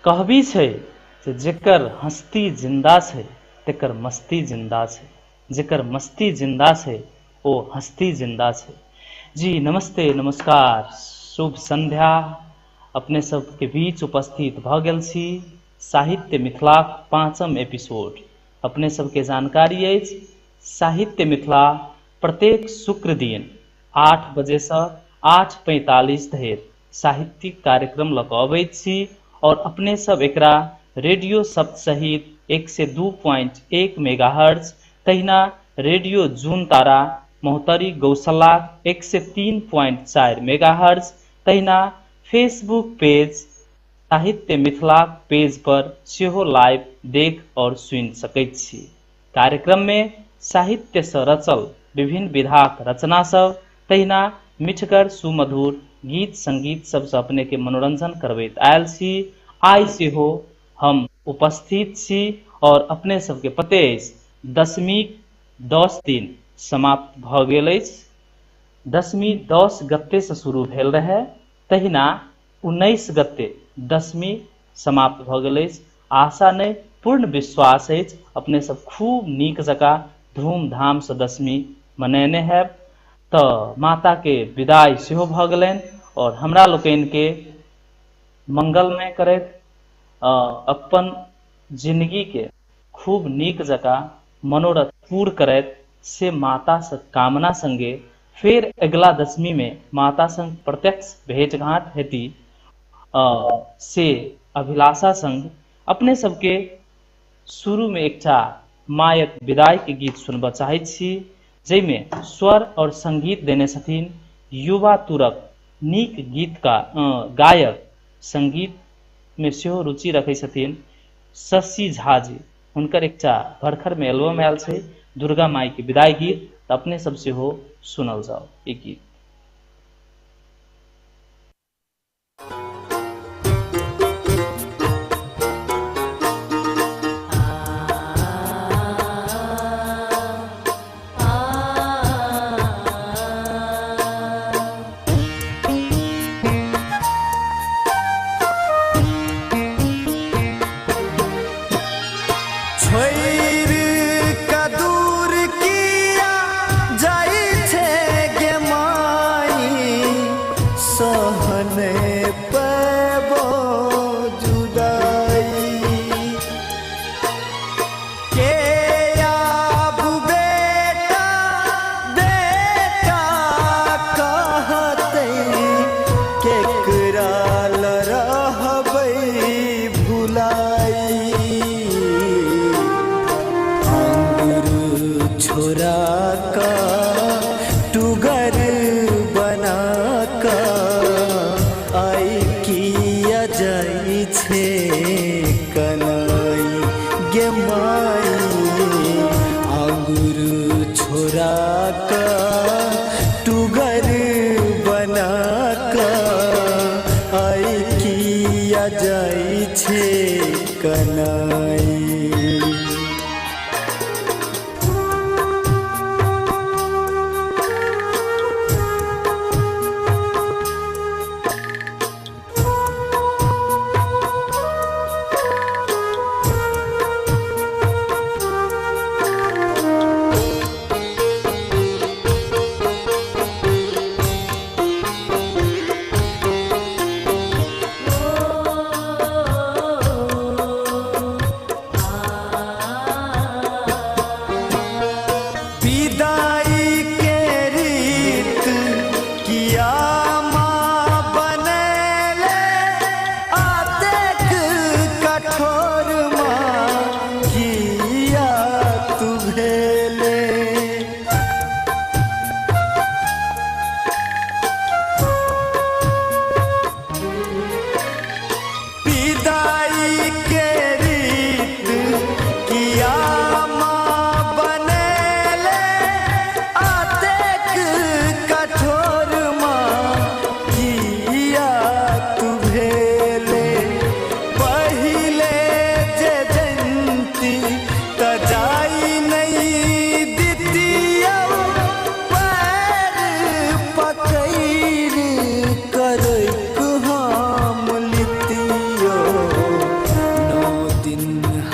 कहबी छै जे जेकर हस्ती जिन्दा छै तेकर मस्ती जिन्दा छै, जेकर मस्ती जिन्दा छै ओ हस्ती जिन्दा छै। जी नमस्ते, नमस्कार, शुभ संध्या। अपने सबके बीच उपस्थित भऽ गेल छी साहित्य मिथिलाक पाँचम एपिसोड। अपने सबके जानकारी अछि, साहित्य मिथिला प्रत्येक शुक्र दिन 8 बजेसँ 8:45 धरि साहित्यिक कार्यक्रम लऽ कऽ अबैत छी और अपने सब एकरा रेडियो सप्त सहित 102.1 मेगाहर्ट्ज, तहिना रेडियो जून तारा महोत्तरी गौशाला 103.4 मेगाहर्ट्ज, तहिना फेसबुक पेज साहित्य मिथिला पेज पर सेहो लाइव देख और सुनि सकैत छी। कार्यक्रम में साहित्य सँ रचल विभिन्न विधाक रचना सब, तहिना मिठगर सुमधुर गीत संगीत सबसँ अपने के मनोरंजन करबैत आयल छी। आइ सेहो हम उपस्थित छी और अपने सबके पते अछि दशमी 10 दिन समाप्त भऽ गेल अछि। दशमी 10 गते से शुरू भेल रहे, तहिना 19 गते दशमी समाप्त भऽ गेल अछि। आशा नहि, पूर्ण विश्वास अछि अपने सब खूब नीक जकाँ धूमधाम से दशमी मनेने हैब। तऽ माता के विदाई सेहो भऽ गेलनि और हमरा लोकनि के मंगलमय करैत अपन जिंदगी के खूब नीक जकाँ मनोरथ पूर करैत से माता से कामना संगे फेर अगिला दशमी में माता संग प्रत्यक्ष भेंट घाट हेती से अभिलाषा संग अपने सबके शुरू में एकटा मायक विदाई के गीत सुनबऽ चाहैत छी, जाहिमे स्वर और संगीत देने छथिन युवा तुरक नीक गीत का गायक, संगीत में सेहो रुचि रखै छथिन शशि झा जी। हुनकर एकटा भरखर में एल्बम आयल छै दुर्गा माई के विदाई गीत, तऽ अपने सब सेहो सुनल जाओ ई गीत।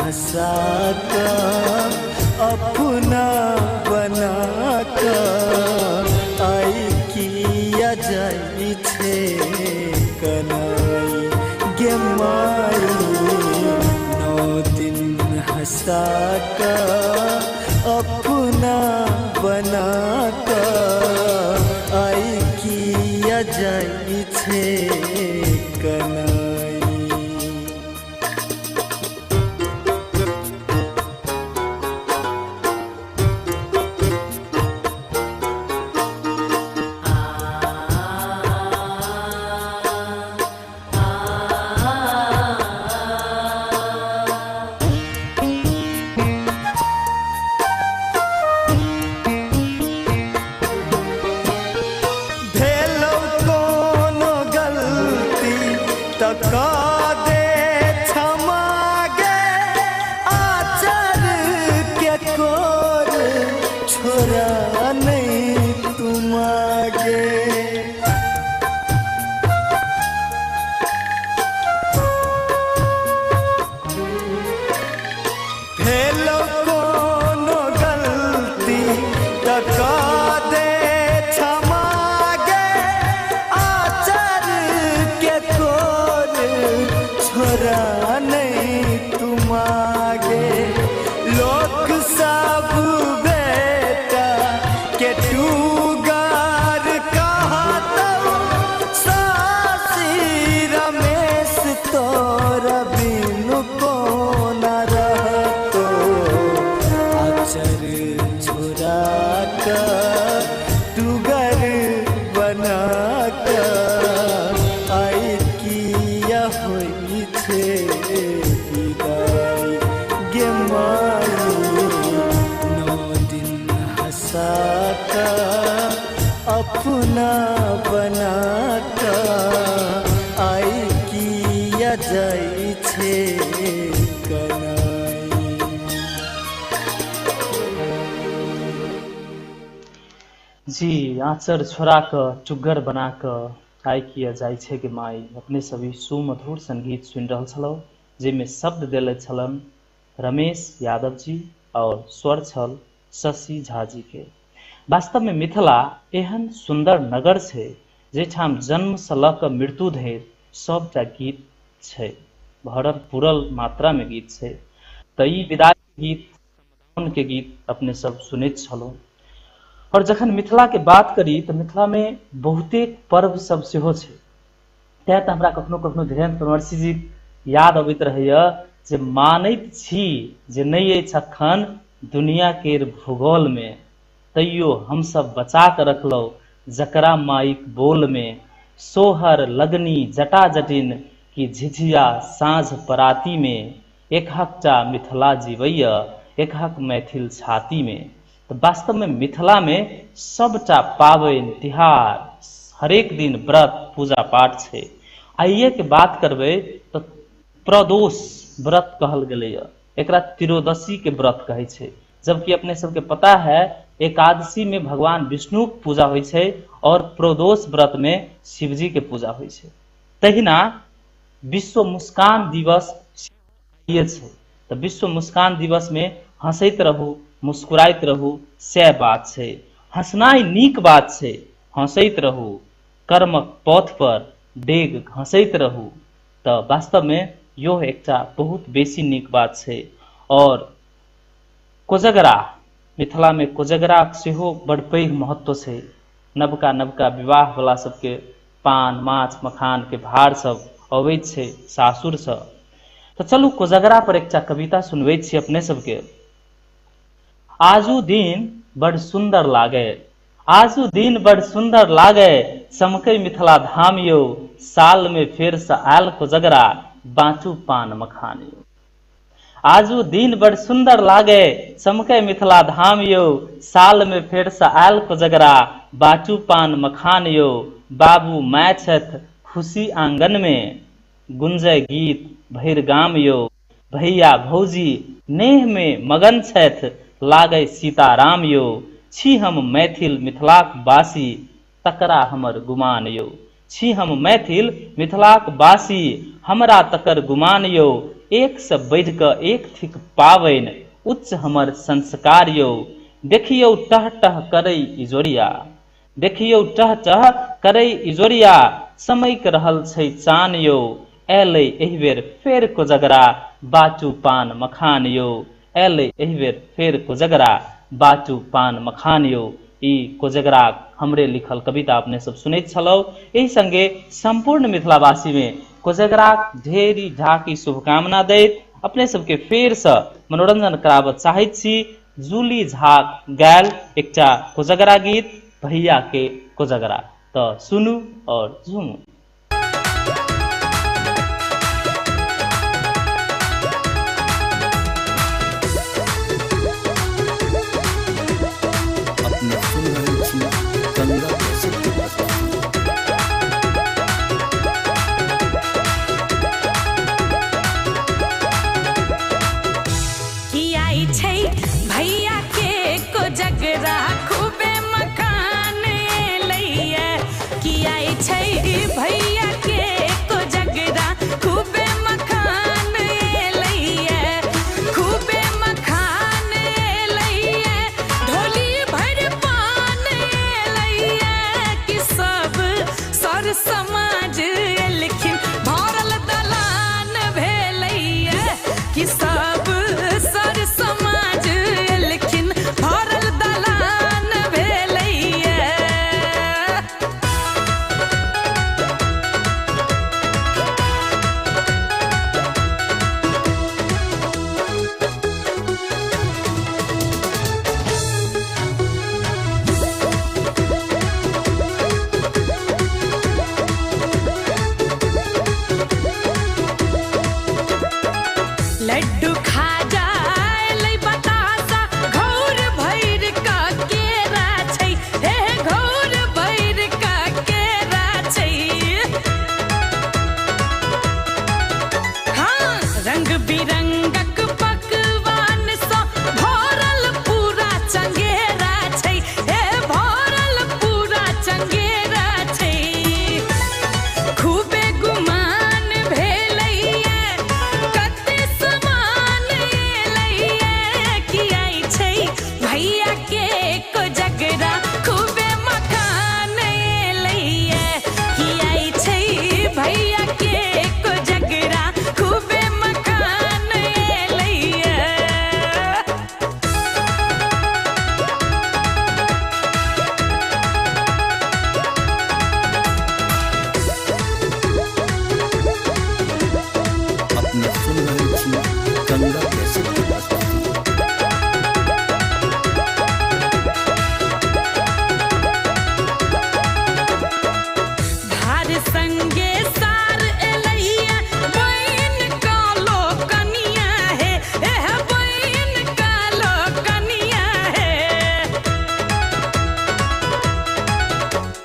हंसा कऽ अपना बना कऽ आइ किया जाइ छै कनाई गे माई। 9 दिन हंसा कऽ अपना बना कऽ आइ किया जाइ छै कनाई। भेलौ कोनो गलती तऽ कऽ दे क्षमा गे, आचर के कोर छोड़ा नहीं तुम आगे। भेलौ कोनो गलती तऽ कऽ दे क्षमा गे, आचर के कोर छोड़ा नहीं तुम आगे। लोक सब बेटा के टूगर कहतौ, सासी रमेश तोरा बिनु कोना रहतौ। आचर छोड़ा कऽ टूगर बना कऽ आइ किया होइ छै विदाई गे माई। 9 दिन हंसा कऽ अपना बना कऽ आइ किया जाइ छै कनाई। जी, आँचर छोड़ा कऽ टुग्गर बना कऽ आइ किया जाइ छै गे माई। अपने सब ई सुमधुर संगीत सुनि रहल छलहुँ, जाहिमे शब्द देले छलन रमेश यादव जी और स्वर छल शशि झा जी के। वास्तव में मिथिला एहन सुंदर नगर छै जाहिठाम जन्म से लऽ कऽ मृत्यु धरि सबटा गीत छै, भरल पुरल मात्रा में गीत छै। तऽ ई विदाई गीत, समदाउन के गीत अपने सब सुनैत छलहुँ। और जखन मिथिला के बात करी तऽ मिथिला में बहुतेक पर्व सब सेहो छै। तैं तऽ हमरा कखनो कखनो धीरेन्द्र परमर्षि जी याद अबैत रहैया जे मानैत छी जे नहि अछि अखन दुनिया केर भूगोल में, तैयो हमसब बचा कऽ रखलहुँ जकरा माइक बोल में। सोहर लगनी जटा जटिन की झिझिया साँझ पराती में, एकहकटा मिथिला जीवैया एकहक मैथिल छाती में। तऽ वास्तव में मिथिला में सबटा पाबनि तिहार हरेक दिन व्रत पूजा पाठ छै। आइए के बात करबै तऽ प्रदोष व्रत कहल गेलैया, एकरा त्रयोदशी के व्रत कहै छै। जबकि अपने सबके पता है एकादशी में भगवान विष्णु के पूजा होइ छै और प्रदोष व्रत में शिवजी के पूजा होइ छै। तहिना विश्व मुस्कान दिवस आइए छै। तऽ विश्व मुस्कान दिवस में हंसैत रहू, मुस्कुराइत रहू, सएह बात छै। हंसनाइ नीक बात छै, हंसैत रहू, कर्मक पथ पर डेग घसैत रहू। तऽ वास्तव में यो एकटा बहुत बेसी नीक बात छै। और कोजगरा, मिथिला में कोजगरा सेहो बड़ पैघ महत्व छै। नवका नवका विवाह वाला सबके पान माछ मखान के भार सब अबैत छै सासुर सँ। तऽ चलू कोजगरा पर एकटा कविता सुनबै छी अपने सबके। आजू दिन बड़ सुंदर लागे, आजू दिन बड़ सुंदर लागे, चमकै मिथिला धाम यौ, साल में फेर से आयल कोजगरा, बाँटू पान मखान यौ। आजू दिन बड़ सुंदर लागे, चमकै मिथिला धाम यौ, साल में फेर से आयल कोजगरा, बाँटू पान मखान यौ। बाबू माय छथि खुशी आंगन में, गुंजय गीत भरि गाम यौ, भैया भौजी नेह में मगन छथि, लागै सीताराम यौ। छी हम मैथिल मिथिलाक बासी, तकरा हमर गुमान यौ। छी हम मैथिल मिथिलाक बासी, हमरा तकर गुमान यौ। एकसँ बढ़ि कऽ एक थिक पाबनि, उच्च हमर संस्कार यौ। देखियौ टह टह करै इजोरिया, देखियौ टह टह करै इजोरिया, चमकि रहल छै चान यौ। अयलै एहि बेर फेर कोजगरा, बाटू पान मखान यौ। अयलै एहि बेर फेर कोजगरा, बाटू पान मखान यौ। ई कोजगरा हमरे लिखल कविता अपने सब सुनैत छलहुँ। एहि संगे सम्पूर्ण मिथिलावासी में कोजगराक ढेरी ढाकी शुभकामना दैत अपने सबके फेरसँ मनोरंजन कराबऽ चाहैत छी जूली झाक गायल एकटा कोजगरा गीत भैया के कोजगरा। तऽ सुनू और झूमू। अपने सुन रहल छी गंगा कैसेट के प्रस्तुति। की आई छै भैया के कोजगरा, खूबे मखान एलैया। की आई छै भैया के कोजगरा, खूबे मखान एलैया। खूबे मखान एलैया, ढोली भरि पान एलैया। कि सब सर समाज एलखिन, भरल दलान भेलैया। कि सब सर समाज एलखिन, भरल दलान भेलैया। लड्डू खाजा एलै बतासा, घौर भरि कऽ केरा छै, हे घौर भरि कऽ केरा छै। हाँ, रंग बिरंगक पकवान सँ भरल पूरा चंगेरा छै, हे भरल पूरा चंगेरा छै। खूबे गुमान भेलैया, कते समान एलैया। की आई छै भैया के कोजगरा, खूबे मखान एलैया। की आई छै भैया के कोजगरा, खूबे मखान एलैया। अपने सुन रहल छी गंगा कैसेट के प्रस्तुति। भार संगे सार एलैया, बहिन कालो कनिया हे, एह बहिन कालो कनिया हे।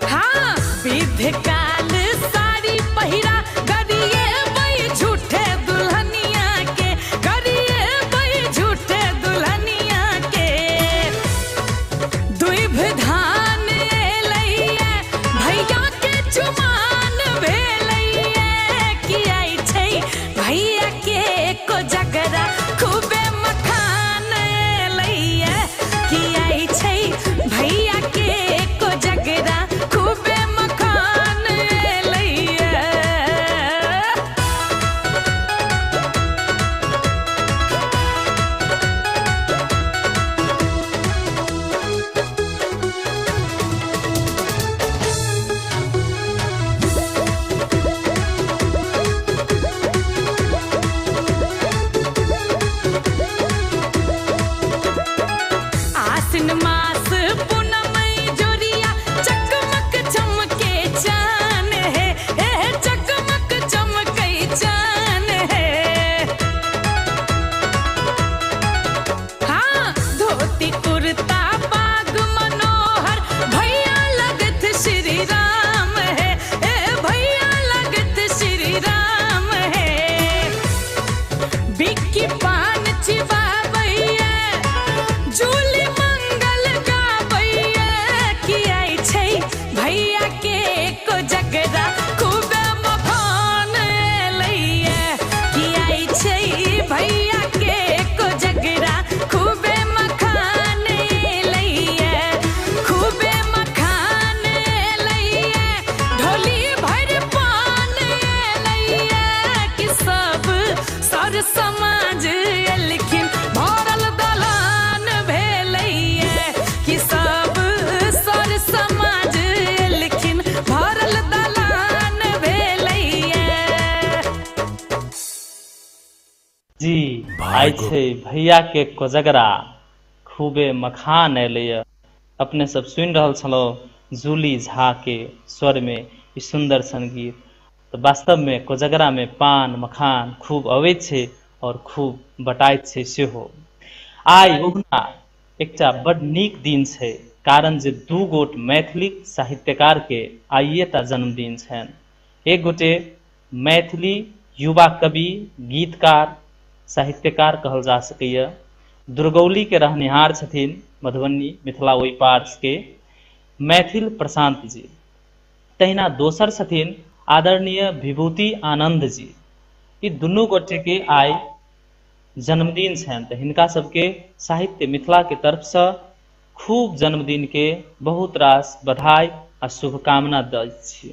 हाँ, विध काल साड़ी पहिरा, गरिए बै झूठे दुल्हनिया के, गरिए बै झूठे दुल्हनिया के। दुइभ धान एलैया, भैया के चुमान भेलैया। की आई छै भैया के कोजगरा, खूबे मखान एलैया। की आई छै भैया के कोजगरा, खूबे मखान एलैया। आसिन मास पूनम जोरिया, चकमक चमके चान है, हे चकमक चमके चान है। हाँ, धोती कुर्ता पाग मनोहर, भैया लगत श्री राम है, ए भैया लगत श्री राम है। बिक्की पान चिबाबैया, जूली मंगल गाबैया। की आई छै भैया के कोजगरा, खूबे मखान एलैया। की आई छै आइ छै भैया के कोजगरा, खूबे मखान एलैए। अपने सब सुनि रहल छलहुँ जूली झा के स्वर में ई सुंदर सन गीत। तऽ वास्तव में कोजगरा में पान मखान खूब अबैत छै और खूब बटाइत छै सेहो। आइ ओहुना एकटा बड नीक दिन छै, कारण जे दू गोट मैथिली साहित्यकार के आइए टा जन्मदिन छनि। एक गोटे मैथिली युवा कवि, गीतकार, साहित्यकार कहल जा सकैए, दुर्गौली के रहनिहार छथिन, मधुबनी मिथिला ओहि पार के मैथिल प्रशांत जी। तहिना दोसर छथिन आदरणीय विभूति आनंद जी। ई दुनू गोटे के आइ जन्मदिन छनि, तऽ हिनका सबके साहित्य मिथिला के तरफसँ खूब जन्मदिन के बहुत रास बधाई आ शुभकामना दै छी।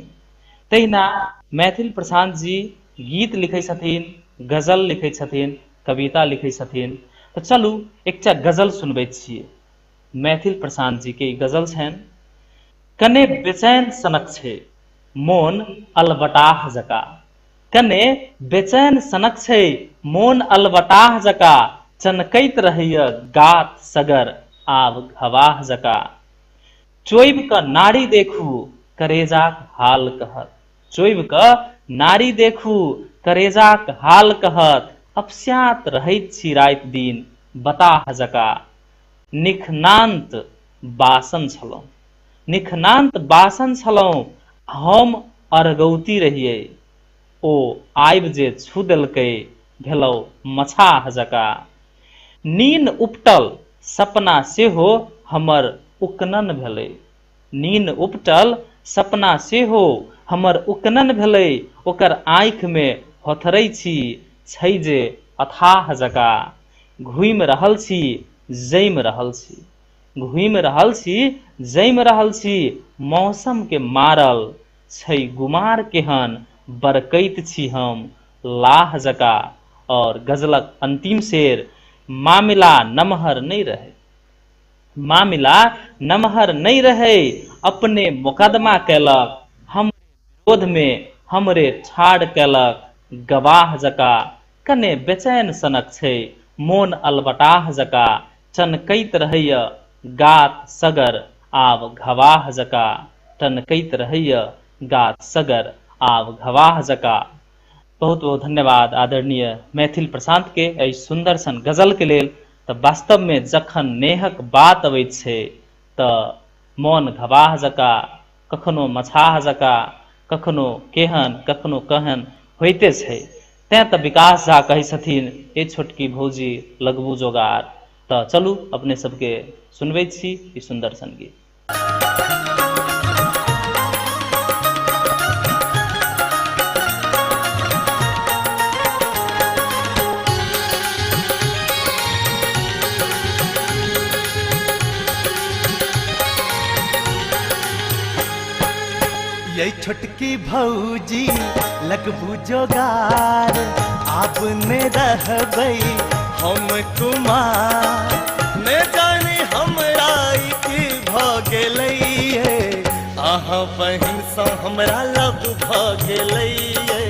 तहिना मैथिल प्रशांत जी गीत लिखै छथिन, गजल लिखै छथिन, कविता लिखै छथिन। तऽ चलू एकटा गजल सुनबै छी। मैथिल प्रशांत जी के ई गजल छनि। कने बेचैन सनक छै मोन अलबटाह जका, कने बेचैन सनक छै मोन अलबटाह जका, चनकैत रहैए गात सगर आब घवाह जका। चोइब कऽ नारी देखू करेजाक हाल कहत, चोइब कऽ नारी देखू करेजाक हाल कहत, अपस्यात रहैत छी राति दिन बताह जका। निखनान्त बासन छलहुँ, निखनान्त बासन छलहुँ हम अरगौती रहियै, ओ आबि जे छू देलकै भेलहुँ मछाह जका। नीन उपटल सपना सेहो हमर उकनन भेलै, नीन उपटल सपना सेहो हमर उकनन भेलै, ओकर आँखिमे होथरै छी छै जे अथाह जका। घूमि रहल छी जमि रहल छी, घूमि रहल छी जमि रहल छी, मौसम के मारल छै गुमार केहन, बरकैत छी हम लाह जका। और गजलक अंतिम शेर, मामिला नमहर नहि रहै, मामिला नमहर नहि रहै, अपने मोकदमा केलक, हम विरोध मे हमरे ठाढ़ केलक गवाह जका। कने बेचैन सनक छै मोन अलबटाह जका, टनकैत रहैए गात सगर आब घवाह जका, टनकैत रहैए गात सगर आब घवाह जका। बहुत बहुत धन्यवाद आदरणीय मैथिल प्रशांत के एहि सुंदर सन गजल के लेल। तऽ वास्तव मे जखन नेहक बात अबैत छै तऽ मोन घवाह जका, कखनो मछाह जका, कखनो केहन कखनो केहन होइते छै। तैं तऽ विकास झा कहै छथिन, ए छोटकी भौजी लगबू जोगार। तऽ चलू अपने सबके सुनबै छी ई सुंदर सन गीत। ये छोटकी भौजी लगबू जोगार, आब ने रहबै हम कुमार। ने जाने हमरा ई की भ गेलै ये, अहाँ बहिन सँ हमरा लव भ गेलै ये,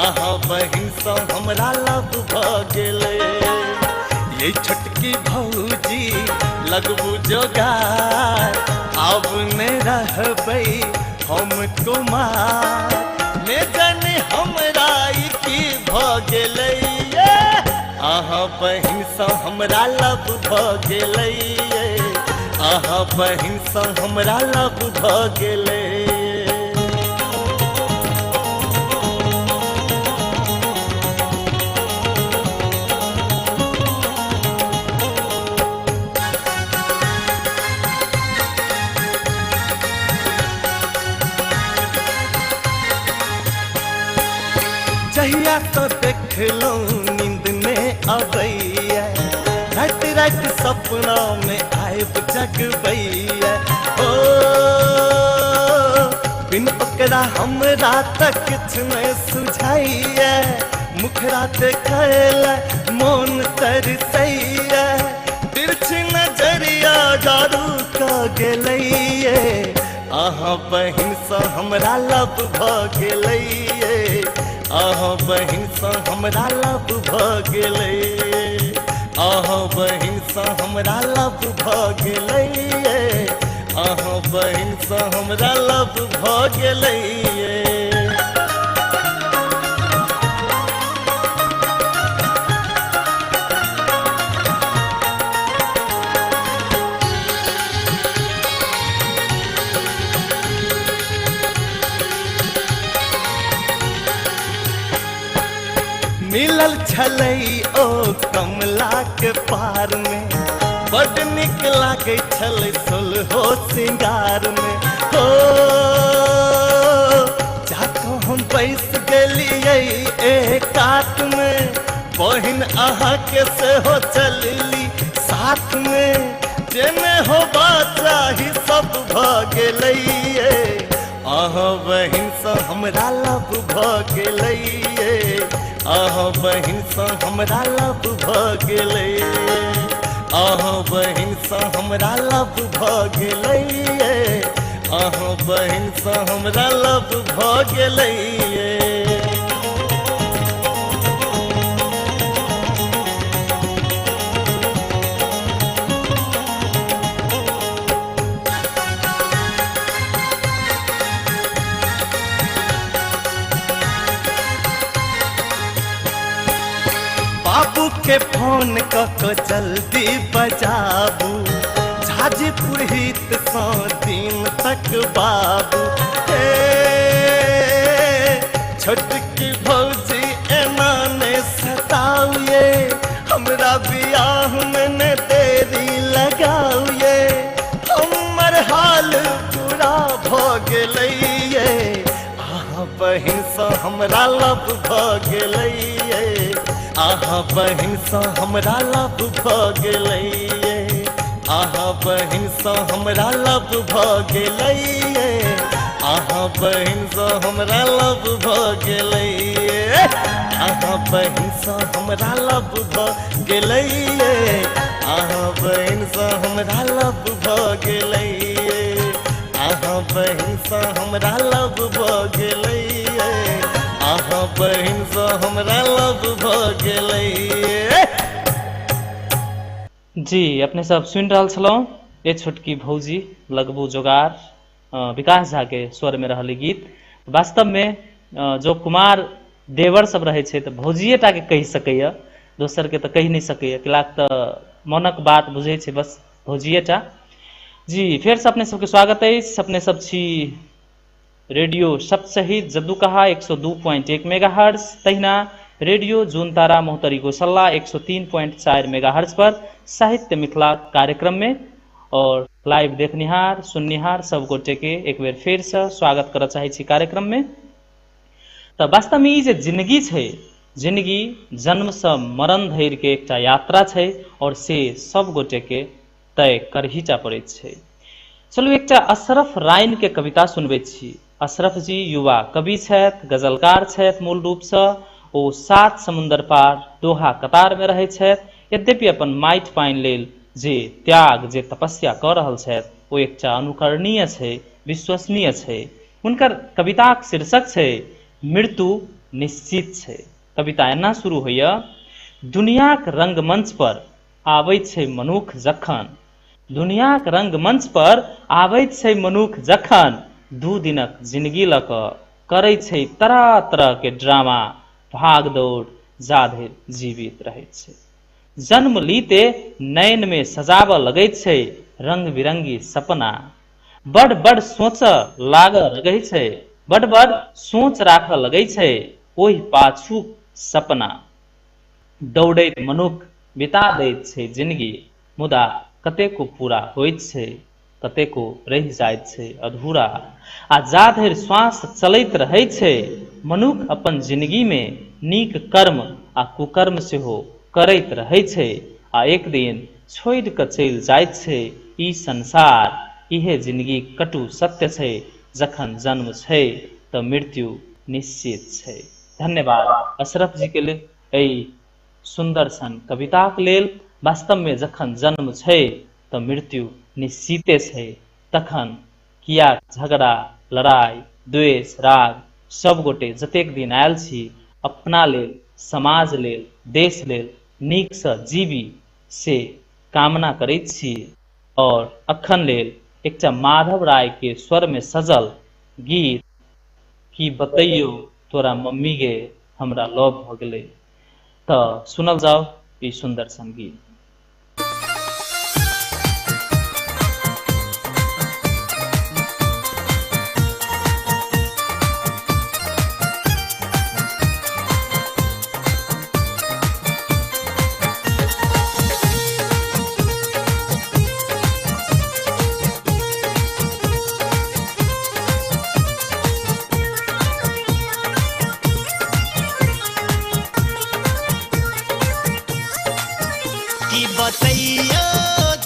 अहाँ बहिन सँ हमरा लव भ गेलै। ये छोटकी भौजी लगबू जोगार, आब ने रहबै हम कुमार। ने जाने हमरा ई की भ गेलै ये, अहाँ बहिन सँ हमरा लव भ गेलै ये, अहाँ बहिन सँ हमरा लव भ गेलै। जहिया तो देखलहुँ नींद ने अबैया, राति राति सपना में आबि जगबैया। ओ बिन ओकरा हमरा तऽ किछु नहि सुझाइया, मुखरा देखैला मोन तरसैया। तिरछी नजरिया जादू कऽ गेलैये, अहाँ बहिन सँ हमरा लव भ गेलैये, अहाँ बहिन सँ हमरा लव भ गेलै। अहाँ बहिनसँ हमरा लव भऽ गेलैये, अहाँ बहिनसँ हमरा लव भऽ गेलैये। मिलल छलै ओ कमला के पार में, बड नीक लागै छलै सोलहो सिंगार में। हो जाकऽ हम बैस गेलियै एक कात में, बहिन अहाँके सेहो चलली साथ में। जेने होबा चाही सब भऽ गेलैये, अहाँ बहिनसँ हमरा लव भऽ गेलैये, अहाँ बहिनसँ हमरा लव भऽ गेलैये, अहाँ बहिनसँ हमरा लव भऽ गेलैये, अहाँ बहिनसँ हमरा लव भऽ गेलैये। बाबू के फोन कऽ कऽ जल्दी बजाबू, झाजीपुर हित सँ दिन तक बाबू। हे छोटकी भौजी एना ने सताउ ये, हमरा बियाह में ने देरी लगाउ ये, हमर हाल पूरा भऽ गेलैये, अहाँ बहिनसँ हमरा लव भऽ गेलैये, अहाँ बहिनसँ हमरा लव भऽ गेलैये, अहाँ बहिनसँ हमरा लव भऽ गेलैये, अहाँ बहिनसँ हमरा लव भऽ गेलैये, अहाँ बहिनसँ हमरा लव भऽ गेलैये, अहाँ बहिनसँ हमरा लव भऽ गेलैये, अहाँ बहिनसँ हमरा लव भऽ गेलैये, अहाँ बहिनसँ हमरा लव भऽ गेलैये। जी अपने सब सुनि रहल छलहुँ ए छोटकी भौजी लगबू जोगार, विकास झा के स्वर में रहल ई गीत। वास्तव में जो कुमार देवर सब रहै छै तऽ भौजिए टा के कहि सकैया, दोसर के तऽ कहि नहि सकैया, किलाक तऽ मनक बात बुझै छै बस भौजिए टा। जी फेरसँ अपने सबके स्वागत अछि, अपने सब छी रेडियो सप्तशहीद जद्दूकहा 102.1 मेगाहर्ट्ज, तहिना रेडियो जुनतारा मोहतरी गोसल्ला 103.4 मेगाहर्ट्ज पर साहित्य मिथिला कार्यक्रम में और लाइव देखनिहार सुननिहार सब गोटे के एक बेर फेर से स्वागत करऽ चाहै छी कार्यक्रम में। तऽ वास्तव में ई जे जिंदगी छै, जिंदगी जन्म से मरण धरि के एकटा यात्रा छै और से सब गोटे के तय करही टा पड़ैत छै। चलू एकटा अशरफ राइन के कविता सुनबैत छी। अशरफ जी युवा कवि छथि, गजलकार छथि। मूल रूपसँ ओ सात समुन्दर पार दोहा कतार में रहैत छथि। यद्यपि अपन माटि पानि लेल जे त्याग, जे तपस्या कऽ रहल छथि ओ एकटा अनुकरणीय छै, विश्वसनीय छै। हुनकर कविताक शीर्षक छै मृत्यु निश्चित छै। कविता एना शुरू होइए, दुनियाक रंगमंच पर आबैत छै मनुख जखन, दुनियाक रंगमंच पर आबैत छै मनुख जखन, दू दिनक जिंदगी लऽ कऽ करै छै तरह तरह के ड्रामा, भाग दौड़ जाधरि जीवित रहैत छै। जन्म लीते नैन में सजाबऽ लगैत छै रंग बिरंगी सपना, बड़ बड़ सोचऽ लागऽ लगै छै, बड़ बड़ सोच राखऽ लगै छै ओहि पाछू सपना। दौड़ैत मनुख बिता दैत छै जिनगी, मुदा कतेको पूरा होइत छै, कतेको रहि जाइत छै अधूरा। आ जा धरि श्वास चलैत रहै छै, मनुख अपन जिनगीमे नीक कर्म आ कुकर्म सेहो करैत रहै छै आ एक दिन छोड़ि कऽ चलि जाइत छै ई संसार। इहे जिनगीक कटु सत्य छै, जखन जन्म छै तऽ मृत्यु निश्चित छै। धन्यवाद अशरफ जी के लेल एहि सुन्दर सन कविताक लेल। वास्तवमे जखन जन्म छै तऽ मृत्यु निश्चिते छै, तखन किया झगड़ा लड़ाई द्वेष राग। सब गोटे जतेक दिन आयल छी अपना लेल, समाज लेल, देश लेल नीकसँ जीवी, से कामना करैत छी। और अखन लेल एकटा माधव राय के स्वर में सजल गीत कि बतैयो तोरा मम्मी गे हमरा लव भ गेलै, तऽ सुनल जाओ ई सुंदर सन गीत। की बतैयो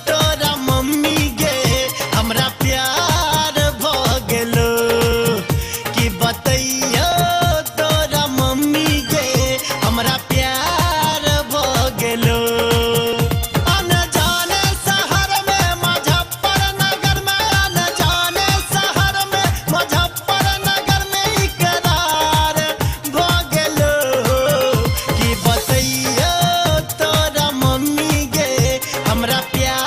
तोरा मम्मी गे हमरा प्यार भ गेलो, की बतैयो तोरा मम्मी गे हमरा प्यार भ गेलो। अनजाने शहर में मुजफ्फरनगर में, अनजाने शहर में मुजफ्फरनगर में इकरार भ गेलो, की बतैयो तोरा मम्मी गे हमरा प्यार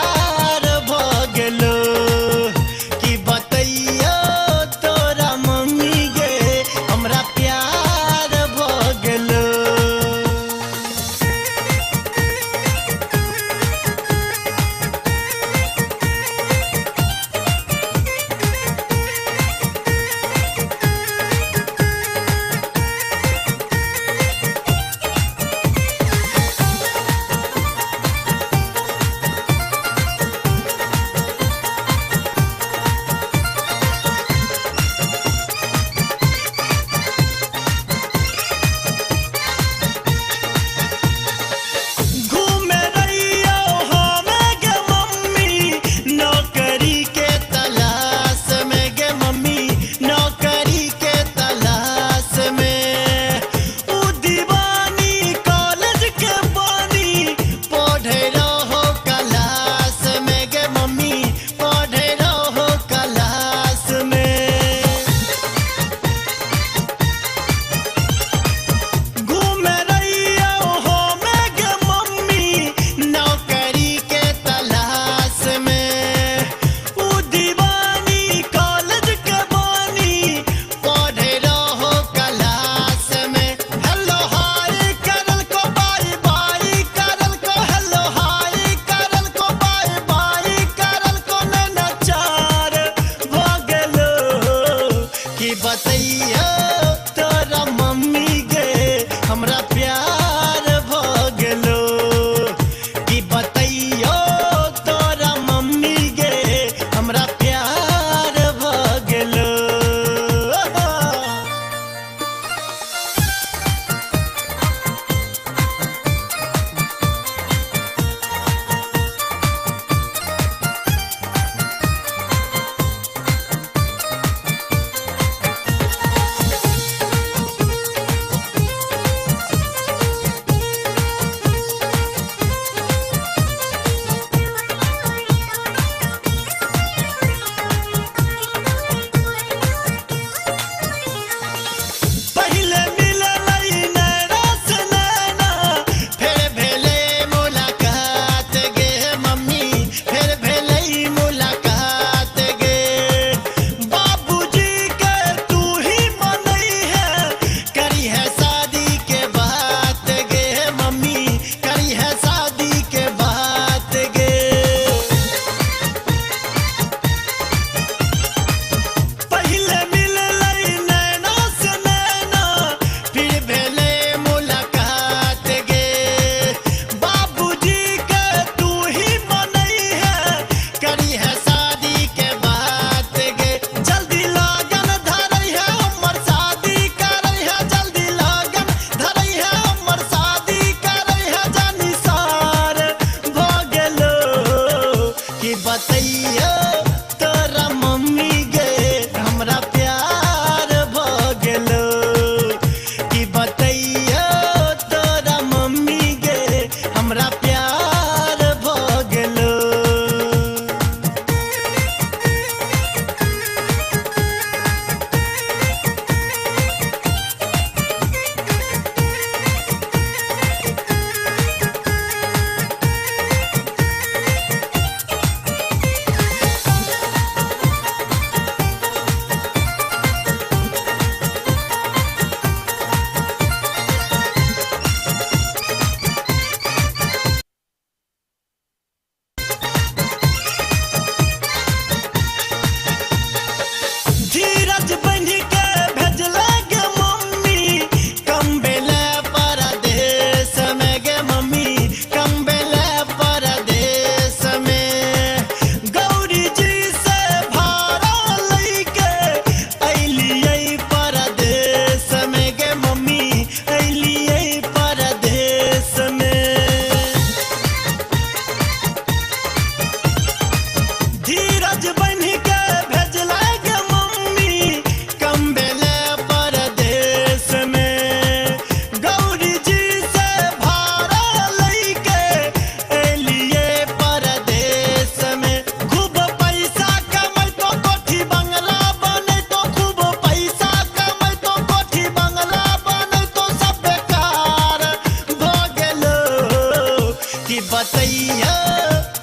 बतैया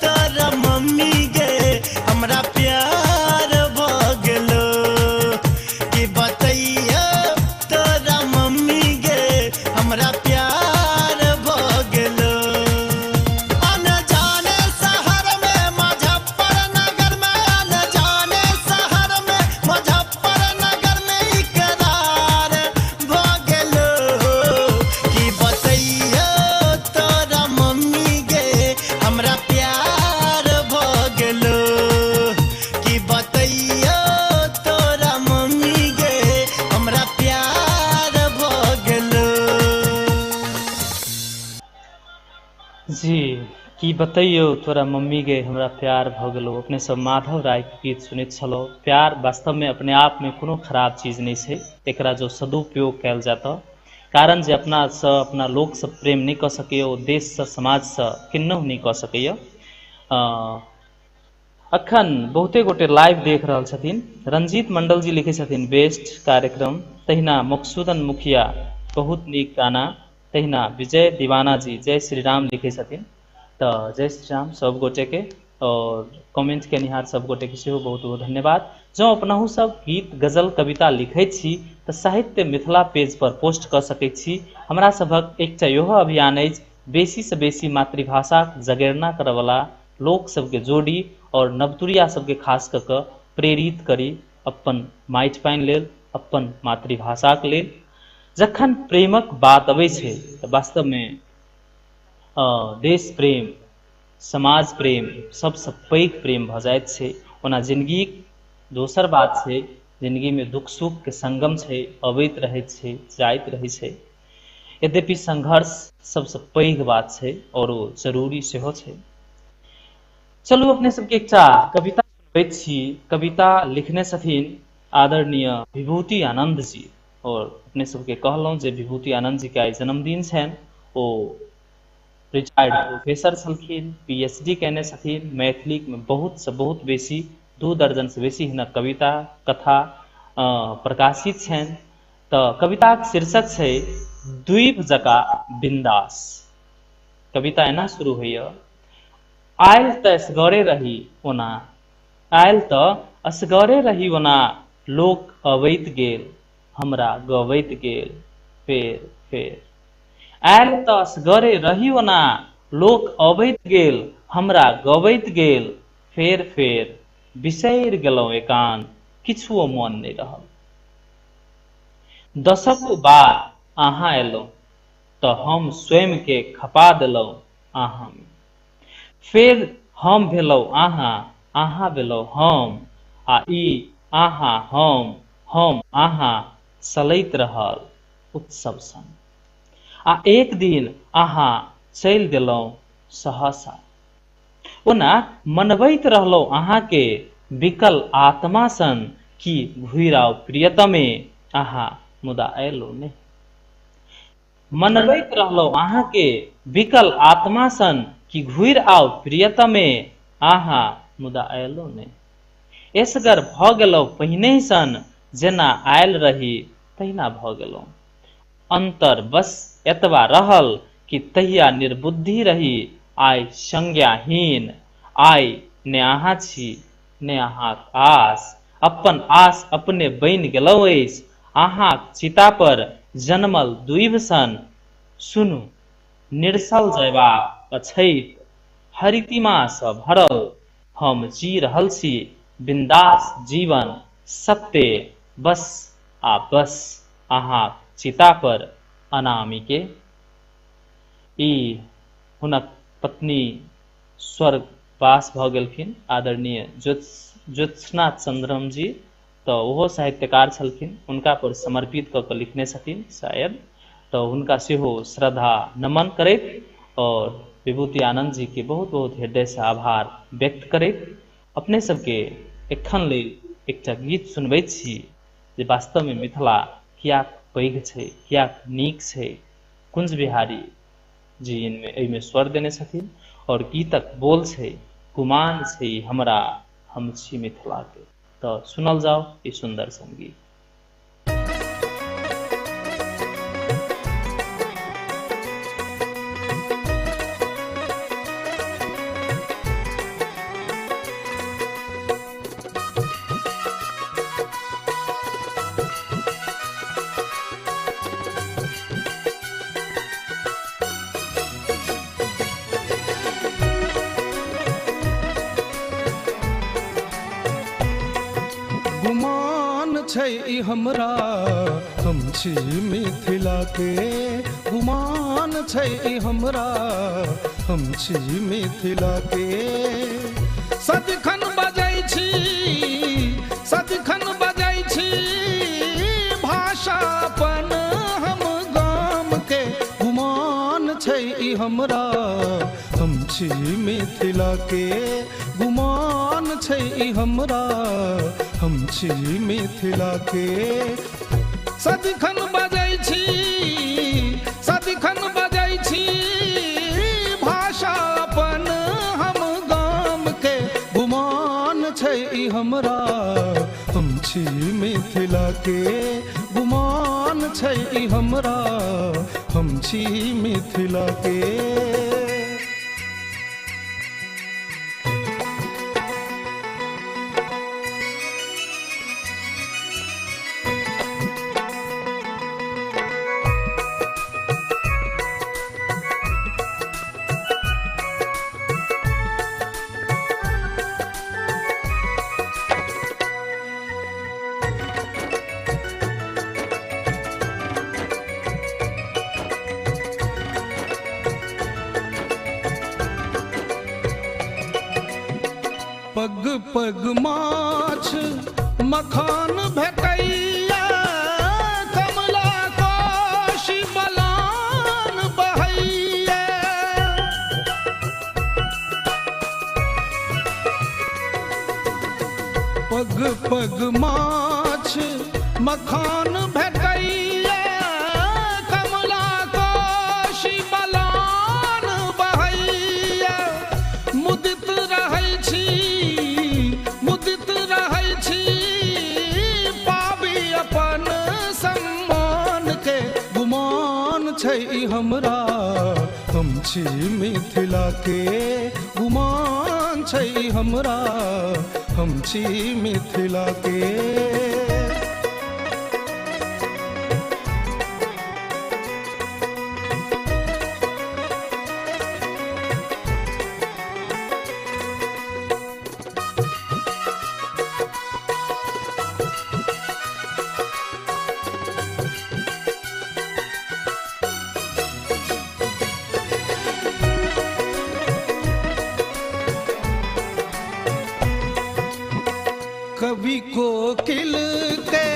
तोरा मम्मी गे हमरा प्यार भ गेलो। कि बतैया तोरा मम्मी गे हमरा प्यार भ गेलो। अनजाने शहर में मुजफ्फरनगर में, अनजाने शहर में मुजफ्फरनगर में इकरार भ गेलो। कि बतैया तोरा मम्मी गे हमरा प्यार भ गेलो। कि बतैया तोरा मम्मी गे हमरा प्यार भ गेलो। जी, की बतैयौ तोरा मम्मी गे हमरा प्यार भऽ गेलौ। अपने सब माधव राय के गीत सुनैत छलहुँ। प्यार वास्तवमे अपने आपमे कोनो खराब चीज नहि छै, एकरा जो सदुपयोग कयल जाय तऽ, कारण जे अपनासँ अपना लोकसँ प्रेम नहि कऽ सकैए ओ देशसँ समाजसँ किन्नहुँ नहि कऽ सकैए। अखन बहुते गोटे लाइव देख रहल छथिन। रंजीत मंडल जी लिखै छथिन बेस्ट कार्यक्रम, तहिना मकसूदन मुखिया बहुत नीक गाना, तहिना विजय दीवाना जी जय श्री राम लिखै छथिन। तऽ जय श्री राम सब गोटे के, और कमेंट केनिहार सब गोटे के सेहो बहुत बहुत धन्यवाद। जँ अपनहु सब गीत गजल कविता लिखै छी तऽ साहित्य मिथिला पेज पर पोस्ट कऽ सकै छी। हमरा सभक एकटा इहो अभियान अछि बेसी से बेसी मातृभाषाक जगेरना करऽवला लोक सबके जोड़ी और नवतुरिया सबके खास कऽ कऽ प्रेरित करी अपन माटि पानि लेल, अपन मातृभाषाक लेल। जखन प्रेमक बात अबै छै तऽ वास्तवमे देश प्रेम, समाज प्रेम सबसँ पैघ प्रेम भऽ जाइत छै। ओना जिन्दगीक दोसर बात छै, जिन्दगीमे दुख सुखके संगम छै, अबैत रहैत छै, जाइत रहै छै। यद्यपि संघर्ष सबसँ पैघ बात छै और ओ जरूरी सेहो छै। चलू अपने सबके एकटा कविता सुनबैत छी। कविता लिखने छथिन आदरणीय विभूति आनंद जी, और अपने सबके कहलहुँ जे विभूति आनंद जी के आइ जन्मदिन छनि। ओ रिटायर्ड प्रोफेसर छलखिन, पीएचडी केने छथिन, मैथिलीमे बहुत से बहुत बेसी 2 दर्जन से बेसी हिनक कविता कथा प्रकाशित छनि। तऽ कविताक शीर्षक छै द्वीप जका बिंदास। कविता एना शुरू होइए, आयल तऽ असगरे रही ओना, आयल तऽ असगरे रही ओना, लोक अबैत गेल हमरा गबैत गेल फेर फेर। आयल तऽ असगरे रही ओना, लोक अबैत गेल हमरा गबैत गेल फेर फेर। बिसरि गेलहुँ एकांत, किछुओ मन नहि रहल। दशको बाद अहाँ एलहुँ तऽ हम स्वयं के खपा देलहुँ अहाँ मे। फेर हम भेलहुँ अहाँ, अहाँ भेलहुँ हम, आ ई अहाँ हम, हम अहाँ चलैत रहल उत्सव सन। आ एक दिन अहाँ चलि देलहुँ सहसा। ओना मनबैत रहलहुँ अहाँके विकल आत्मा सन कि घुरि आउ प्रियतमे अहाँ, मुदा अयलहुँ नहि। मनबैत रहलहुँ अहाँके विकल आत्मा सन कि घुरि आउ प्रियतमे अहाँ, मुदा अयलहुँ नहि। एसगर भऽ गेलहुँ पहिनहि सन, जेना आयल रही तहिना भऽ गेलहुँ। अंतर बस एतबा रहल कि तहिया निर्बुद्धि रही, आइ संज्ञाहीन। आइ ने अहाँ छी ने अहाँक आस, अपन आस अपने बनि गेलहुँ अछि। अहाँक चिता पर जन्मल दुइभ सन, सुनू निरसल जयबाक अछैत हरितिमासँ भरल हम जी रहल छी बिंदास जीवन सत्य, बस आ बस अहाँक चिता पर अनामिके। ई हुनक पत्नी स्वर्गवास भऽ गेलखिन आदरणीय ज्योत्सना चंद्रम जी, तऽ ओहो साहित्यकार छलखिन, हुनका पर समर्पित कऽ कऽ लिखने छथिन शायद, तऽ हुनका सेहो श्रद्धा नमन करैत और विभूति आनंद जी के बहुत बहुत हृदयसँ आभार व्यक्त करैत अपने सबके एखन लेल एकटा गीत सुनबैत छी जे वास्तवमे मिथिला कियाक पैघ छै, कियाक नीक छै। कुंज बिहारी जी एहिमे स्वर देने छथिन और गीतक बोल छै गुमान छै हमरा हम छी मिथिला के। तऽ सुनल जाओ ई सुंदर संगीत। छै ई हमरा, हम छी मिथिला के। गुमान छै ई हमरा, हम छी मिथिला के। सदिखन बजै छी, सदिखन बजै छी भाषा अपन हम गाम के। गुमान छै ई हमरा, हम छी मिथिला के। गुमान छै ई हमरा, हम छी मिथिला के। सदिखन बजै छी, सदिखन बजै छी भाषा अपन हम गाम के। गुमान छै ई हमरा, हम छी मिथिला के। गुमान छै ई हमरा, हम छी मिथिला के। पग पग माछ मखान भेटैया, कमला कोशी बलान बहैया। पग पग माछ मखान भेटैया, कमला कोशी बलान बहैया। मुदित रहै छी, मुदित रहै छी पाबी अपन सम्मान के। गुमान छै ई हमरा, हम छी मिथिला के। गुमान छै ई हमरा, हम छी मिथिला के। कवि कोकिल के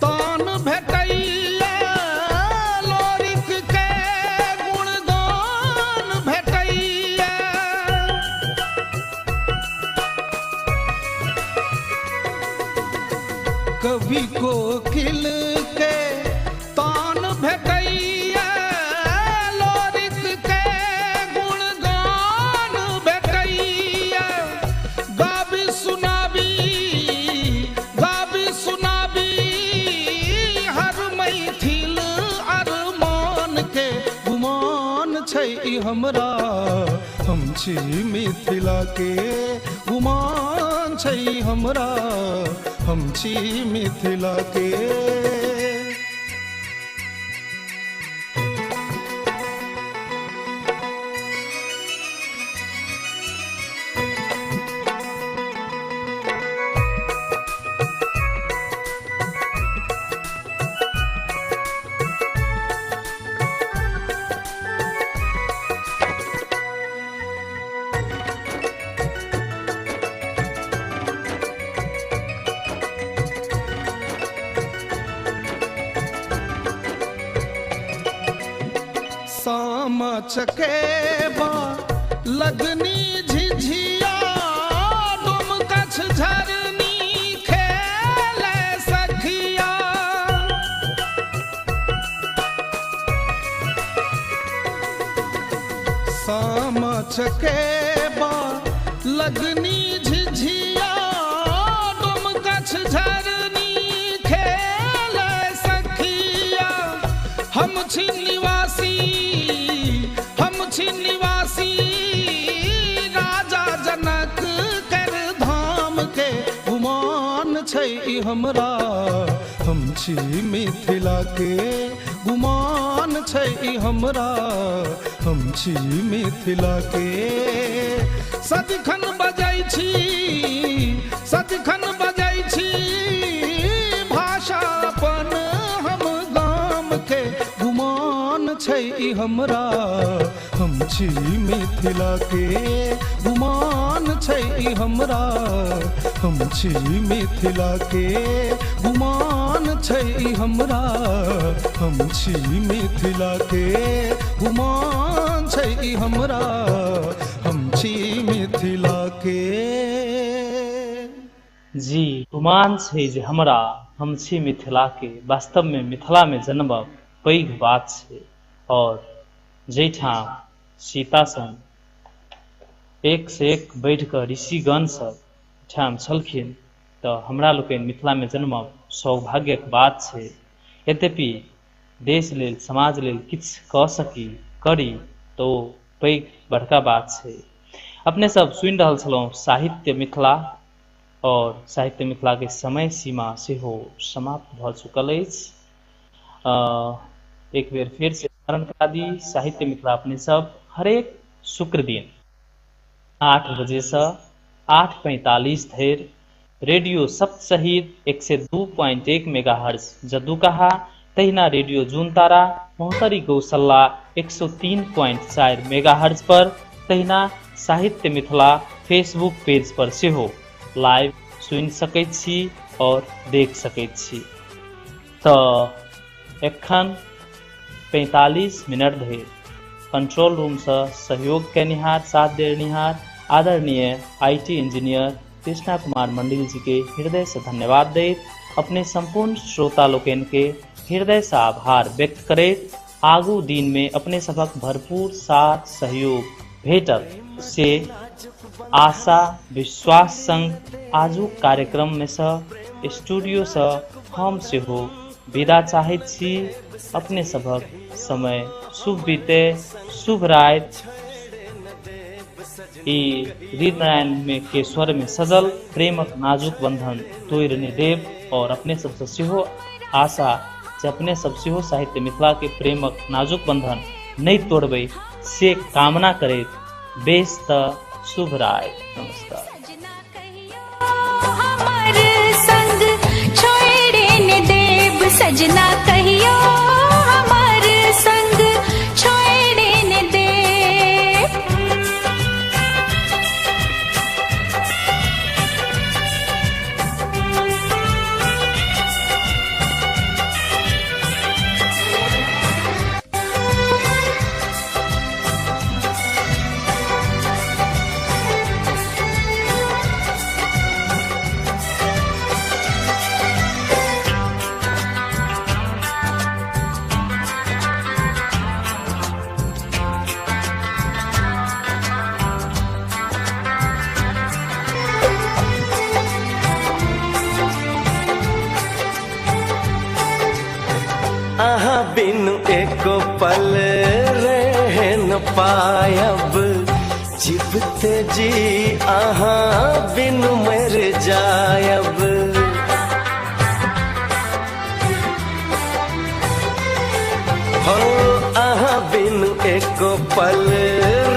तान भेटैया, लोरिक के गुणगान भेटैया। कवि कोकिल के तान भेटैया, लोरिक के गुणगान भेटैया। गाबी सुनाबी, गाबी सुनाबी हर मैथिल अरमान के। गुमान छै ई हमरा, हम छी मिथिला के। गुमान छै ई हमरा, हम छी मिथिला के। सामा चकेबा लगनी झिझिया, डोमकछ झरनी खेले सखिया। सामा चकेबा लगनी झिझिया, डोमकछ झरनी खेले सखिया। हम छी निवासी, हम छी निवासी राजा जनक कर धाम के। गुमान छै ई हमरा, हम छी मिथिला के। गुमान छै ई हमरा, हम छी मिथिला के। सदिखन बजै छी, सदिखन बजै छी। ई हमरा, हम छी मिथिला के। गुमान छै ई हमरा, हम छी मिथिला के। गुमान छै ई हमरा, हम छी मिथिला के। गुमान छै ई हमरा, हम छी मिथिला के। जी, गुमान छै जे हमरा, हम छी मिथिला के। वास्तव में मिथिला में जन्मब पैघ बात छै और जाहिठाम सीता सन एक से एक बढ़ि कऽ ऋषिगण सब ठाम छलखिन, तऽ हमरा लोकनि मिथिला में जन्मब सौभाग्यक बात छै। यद्यपि देश लेल, समाज लेल किछु कऽ सकी, करी, तऽ ओ पैघ बड़का बात छै। अपने सब सुनि रहल छलहुँ साहित्य मिथिला और साहित्य मिथिला के समय सीमा सेहो समाप्त भऽ चुकल अछि। एक बेर फेर से स्मरण करा दी, साहित्य मिथिला अपने सब हरेक शुक्र दिन 8 बजे से 8:45 धरि रेडियो सप्त शहीद 102.1 मेगाहर्ट्ज जदुकाहा, तहिना रेडियो जून तारा महोत्तरी गौशल्ला 103.4 मेगाहर्ट्ज पर, तहिना साहित्य मिथिला फेसबुक पेज पर सेहो लाइव सुनि सकैत छी और देख सकैत छी। तऽ एखन 45 मिनट धरि कंट्रोल रूम सँ सहयोग केनिहार, साथ देनिहार आदरणीय IT engineer Krishna Kumar Mandal ji के हृदय से धन्यवाद दैत अपने संपूर्ण श्रोता लोकनि के हृदय से आभार व्यक्त करैत आगू दिन में अपने सभक भरपूर साथ सहयोग भेटत से आशा विश्वास संग आजुक कार्यक्रम में सँ स्टूडियो सँ हम सेहो विदा चाहैत छी। अपने सभक समय शुभ बीते, शुभ राति। ई हृदय में के स्वर में सजल प्रेमक नाजुक बंधन तोड़ि नहि देब और अपने सबसँ सेहो आशा जे अपने सब सेहो साहित्य मिथिला के प्रेमक नाजुक बंधन नहि तोड़बै से कामना करैत बेस तऽ शुभ राति, नमस्कार। हमर संग छोड़े ने देब सजना कहियो, हमर संग छोड़े ने देब। अहाँ बिनु एको पल रह न पायब, जीवते जी अहाँ बिनु मर जायब। हो अहाँ बिनु एको पल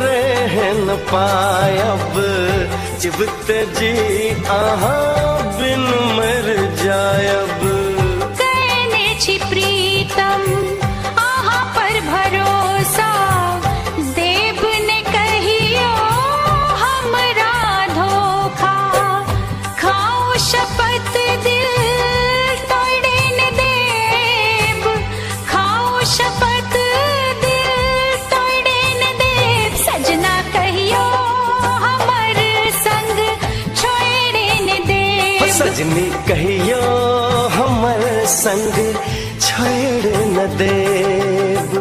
रह न पायब, जीवते जी अहाँ बिनु मर जायब। कहने छी प्रीतम अहाँ पर भरोसा, देव ने कहियो हमरा धोखा। खाओ शपथ दिल तोड़े न देब, खाओ शपथ दिल तोड़े न देब। सजना कहियो हमर संग छोड़े न देब। सजनी कहियो हमर संग छोड़ न देब।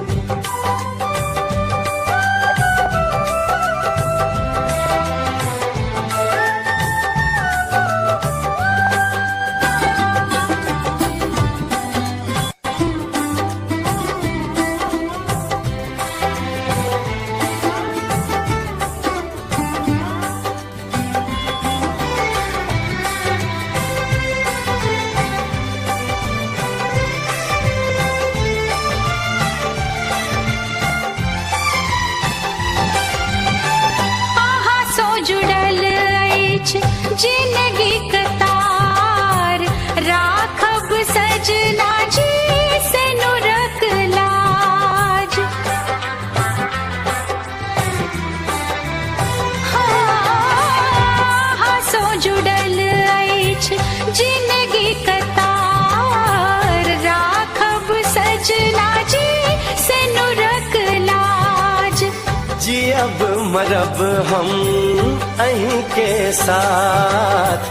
अहाँ सो जुड़ल अछि जिंदगी कतार, राखब सजना जी से नुरक लाज। जियब मरब हम अहीं के साथ,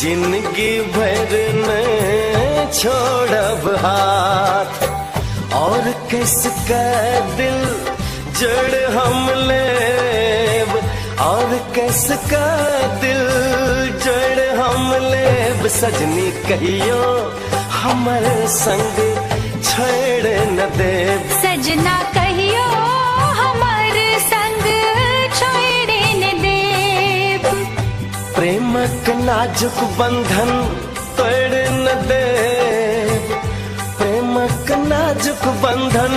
जिंदगी भर में छोड़ब हाथ। और किसका दिल जड़ हम लेब, और किसका दिल जड़ हम लेब, सजनी कहियो हमर संग छोड़ न देब। सजना कहियो हमर संग छोड़ न देब। प्रेमक नाजुक बंधन तोड़ न देब, प्रेमक नाजुक बंधन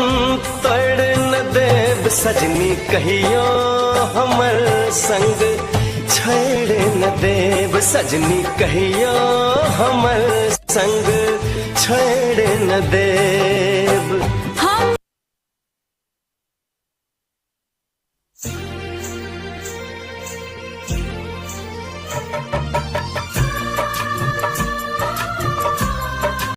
तोड़ न देब, सजनी कहियो हमर संग छोड़ न देब, सजनी कहियो हमर संग छोड़ न देब।